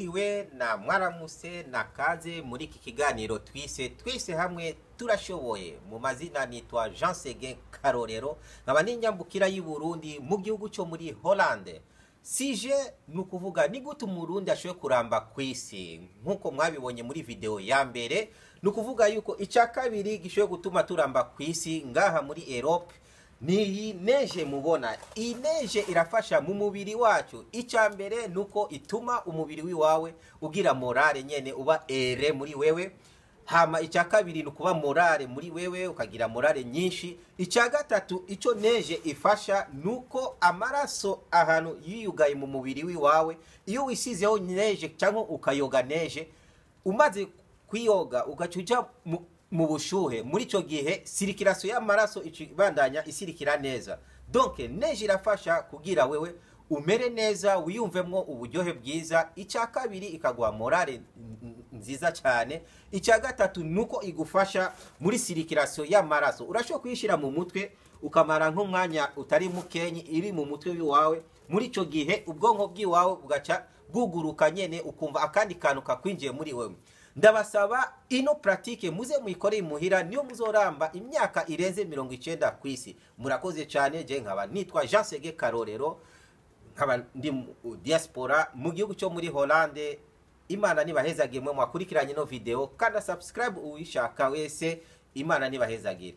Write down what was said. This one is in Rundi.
Mwiriwe na mwaramuse na kaze muri iki kiganiro twise twese hamwe turashoboye. Mu mazina nitwa Jean Seguin Karorero, nkaba n'inyambukira y'u Burundi mu gihugu cyo muri Hollande. Sujet ni ukuvuga ni gute Umurundi ashoboye kuramba ku isi, nk'uko mwabibonye muri video ya mbere. Ni ukuvuga yuko icya kabiri gishoboye gutuma turamba ku isi ngaha muri Europe ni iyi neige mubona. Iyi neige irafasha mu mubiri wacu. Icya mbere ni uko ituma umubiri wiwawe ugira morale nyene, uba ere muri wewe. Hama icya kabiri ni ukuba morale muri wewe, ukagira morale nyinshi. Icya gatatu icyo neige ifasha ni uko amaraso ahantu yiyugaye mu mubiri wiwawe, iyo wisizeho neige cyangwa ukayoga neige, umaze kwiyoga ugaca uja mu bushuhe, muri ico gihe circulation y'amaraso ibandanya isirikira neza. Donc neige irafasha kugira wewe umere neza, wiyumvemwo uburyohe bwiza. Icya kabiri ikaguha morale nziza cyane. Icya gatatu nuko igufasha muri circulation y'amaraso. Urashobora kuyishira mu mutwe ukamara nk'umwanya utari mukenyi iri mu mutwe wawe. Muri ico gihe ubwonko bw'iwawe bugaca bwuguruka nyene, ukumva akandi kantu kakwinjiye muri wewe. Ndabasaba ino pratique muze muyikore imuhira, niyo muzoramba imyaka irenze 90 ku isi. Murakoze cyane. Je nkaba nitwa Jean Sege Karorero, nkaba ndi mu diaspora mu gihugu cyo muri Hollande. Imana nibahezagire mwe mwakurikiranye no video, kandi subscribe uwishaka wese. Imana nibahezagire.